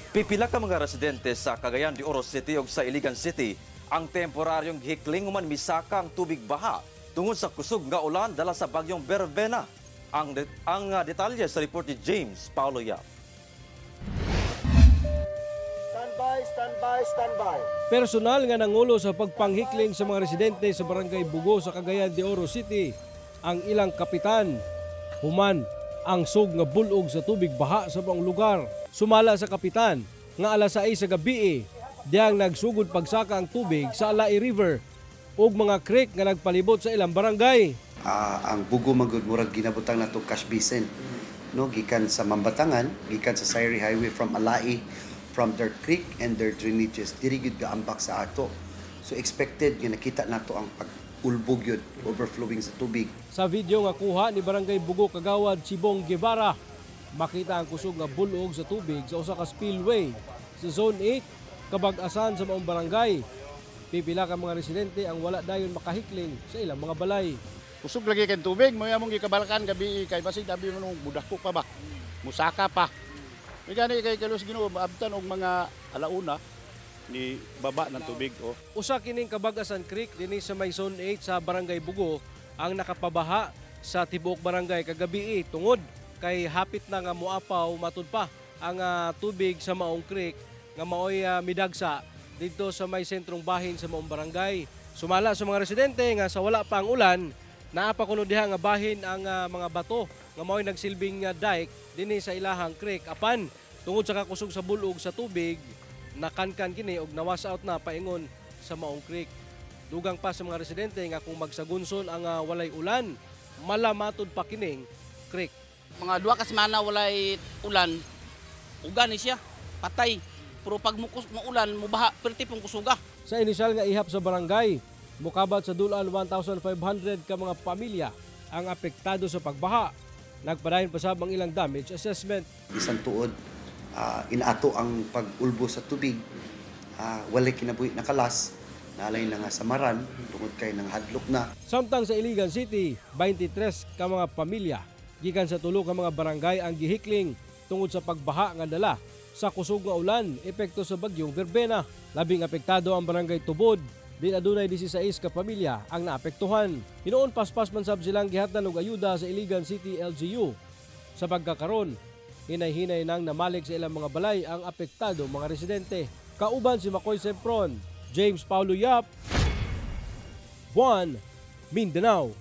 Pipila ka mga residente sa Cagayan de Oro City ug sa Iligan City ang temporaryong gihikling human misaka ang tubig baha tungod sa kusog nga ulan dala sa bagyong Verbena. Ang detalye sa report ni James Paulo Yap. Stand by, stand by, stand by. Personal nga nangulo sa pagpanghikling sa mga residente sa Barangay Bugo sa Cagayan de Oro City ang ilang kapitan. Human ang sug nga bulog sa tubig baha sa buong lugar. Sumala sa kapitan nga alas 6 sa gabi diyang nagsugod pagsaka ang tubig sa Alai River ug mga creek nga nagpalibot sa ilang barangay. Ang Bugo magud murag ginabutang nato cash basin, no, gikan sa Mambatangan, gikan sa Sayri Highway, from Alai, from their creek and their drainages, diri gyud gaambak sa ato. So expected nga nakita nato ang pag-ulbog yun, overflowing sa tubig. Sa video nga kuha ni Barangay Bugo Kagawad Sibong Guevara, makita ang kusog nga bulog sa tubig sa usa ka spillway sa Zone 8, kabag-asan sa maong barangay. Pipila ka mga residente ang wala dayon makahikling sa ilang mga balay. Kusog lagi kay tubig, mo among gikabalkan gabi kay basig abi mo nung budako pa ba. Musaka pa. May gani kay kalos Ginoo maabtan og mga alauna ni baba ng tubig, oh. Usa kining Kabag-asan Creek dinhi sa may Zone 8 sa Barangay Bugo ang nakapabaha sa tibuok barangay kagabi tungod kay hapit na nga moapaw matud pa ang tubig sa maong creek nga maoy midagsa didto sa may sentrong bahin sa maong barangay. Sumala sa mga residente nga sa wala pa ang ulan, naa pa kuno diha nga bahin ang mga bato nga maoy nagsilbing dike dinhi sa ilahang creek, apan tungod sa kakusog sa bulog sa tubig, nakankan kini og na-wash out na paingon sa maong creek. Dugang pa sa mga residente nga kung magsagunson ang walay ulan, malamatod pa kining creek. Mga 2 ka semana walay ulan, uga ni siya, patay. Pero pag mukus, muulan, mubaha, perti pong kusuga. Sa inisyal nga ihap sa barangay, mukabat sa dulan 1,500 ka mga pamilya ang apektado sa pagbaha. Nagpadayon pa sab ang ilang damage assessment. Bisan tuod inaato ang pag-ulbo sa tubig, walay kinabuhi nakalas, nalay na nga samaran tungod kay nang hadlok na. Samtang sa Iligan City, 23 ka mga pamilya gikan sa tulo ka mga barangay ang gihikling tungod sa pagbaha nga dala sa kusog nga ulan epekto sa bagyong Verbena. Labing apektado ang Barangay Tubod, din adunay 16 ka pamilya ang naapektuhan. Hinuon paspas man sab silang gihatdan og ayuda sa Iligan City LGU. Sa pagkakaron, hinay-hinay nang namalik sa ilang mga balay ang apektado mga residente. Kauban si Makoy Sempron, James Paulo Yap, 1 Mindanao.